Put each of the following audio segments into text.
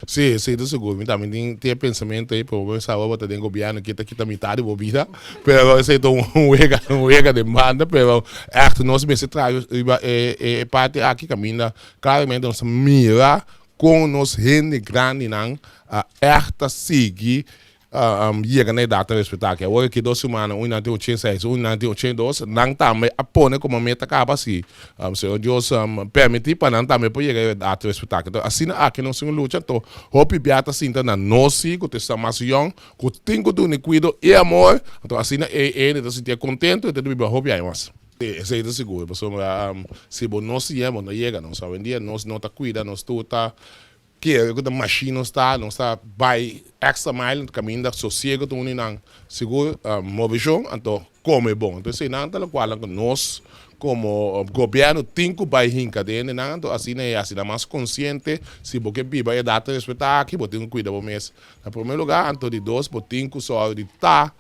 Sí, sí, ta sigur. Mi tambe tin tin e pensamentu ei, pero bo sa bo ta den gobièrnu kita kita mitad di bo bida. Pero esei ta un wega, un wega den banda, pero ègt nos mester traha riba e e parti aki kaminda klaramente nos ta mira kon nos hende grandinan a ègt ta sigui yega na edat ta respetá aki. Awor aki dos simannan, un nan tin 86, un nan tin 82, nan tambe a pone komo meta kaba si Señor Dios permití pa nan tambe por yega e edat respetá aki. Enton asina aki nos tin un lucha, anto hopi bia ta sinta na nos si ku ta esnan mas yòn ku tin ku duna e kuido i amor, anto asina e hende ta sintié kontento i ta biba hopi aña mas. Esei ta sigur, pasobra si bo no siña bo no yega. Nos awendia nos no ta kuida, nos tur ta Kere ku ta mashin nos ta, nos ta bai extra mile kaminda sosiego ta uni nan sigur moveshon anto kome bon. Anto eseinan ta lokual ku nos komo gobièrnu tin ku bai hinka den hendenan anto asina e hasi nan mas konsiente si bo ke biba e edat respetá aki bo tin ku kuida bo mes na promé lugá anto di dos bo tin ku sòru di ta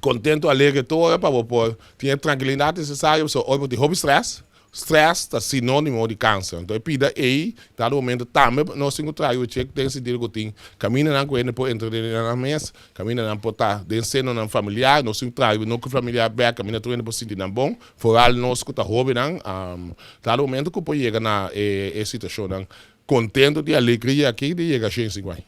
Contento, alegre tur ora pa bo por tin e trankilidat nesesario pasobra ora bo tin hopi stress, stress ta sinonimo di kanser. Anto e pida ei dado momento tambe nos tin ku traha yu chek den sentido ku tin kamindanan ku hende por entretené nan mes, kamindanan por ta den senonan familiar, nos tin ku traha yu núkleo familiar bèk kaminda tur hende por sinti nan bon, foral nos ku ta hóbennan dado momento ku por yega na e situashonnan contento di alegria aki di yega shen sinkuenta.